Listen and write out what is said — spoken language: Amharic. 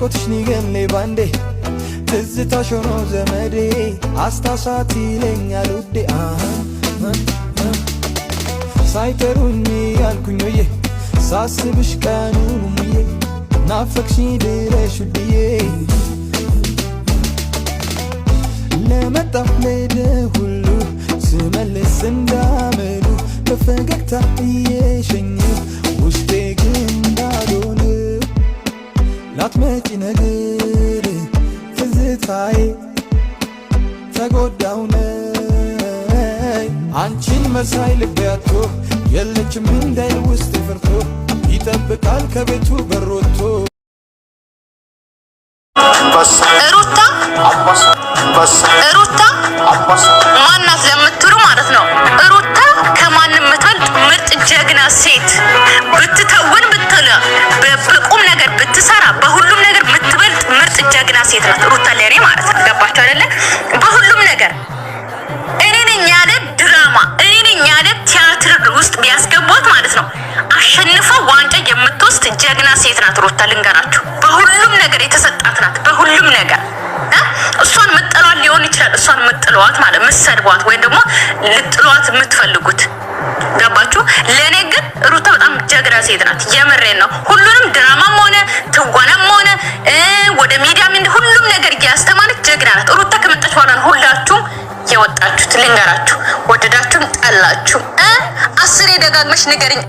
ናፍቆትሽ ሊገለኝ ባንዴ፣ ትዝታሽ ሆኖ ዘመዴ፣ አስታውሳት ይለኛል ውዴ። ሳይጠሩኝ ያልኩኝ ወዬ፣ ሳስብሽ ቀኑን ሙዬ፣ ናፈቅሽኝ ድረሽ ውድዬ። ለመጣው ለሄደ ሁሉ ስመልስ እንዳመሉ፣ በፈገግታ እየሸኘሁ ውስጤ ግን ባዶ ነው። ላትመጪ ነገር ትዝታዬ ተጎዳው ነይ። አንቺን መሳይ ልቤ አጥቶ የለችም እንዳይል ውስጤ ፈርቶ ይጠብቃል ከቤቱ በር ወጥቶ። ሩታ፣ ሩታ ማናት ለምትሉ ማለት ነው። ሩታ ከማንም የምትበልጥ ምርጥ ጀግና ሴት፣ ብትተውን ብትል፣ በቁም ነገር ብትሰራ፣ በሁሉም ነገር የምትበልጥ ምርጥ ጀግና ሴት ናት ሩታ ለእኔ ማለት ነው። ገባችሁ አይደለ? በሁሉም ነገር እኔ ነኝ ያለ ድራማ፣ እኔ ነኝ ያለ ቲያትር ውስጥ ቢያስገቧት ማለት ነው አሸንፋ ዋንጫ የምትወስድ ጀግና ሴት ናት ሩታ። ልንገራችሁ፣ በሁሉም ነገር የተሰጣት ናት። በሁሉም ነገር እሷን ምጥሏት ሊሆን ይችላል። እሷን ምጥሏት ማለት ምሰድቧት ወይም ደግሞ ልጥሏት የምትፈልጉት፣ ገባችሁ? ለእኔ ግን ሩታ በጣም ጀግና ሴት ናት። የምሬን ነው። ሁሉንም ድራማም ሆነ ትወናም ሆነ ወደ ሚዲያም ሁሉም ነገር እያስተማረች ጀግና ናት። ሩታ ከመጣች በኋላ ነው ሁላችሁም የወጣችሁት። ልንገራችሁ፣ ወደዳችሁም ጠላችሁም። አስሬ ደጋግመሽ ንገሪኝ።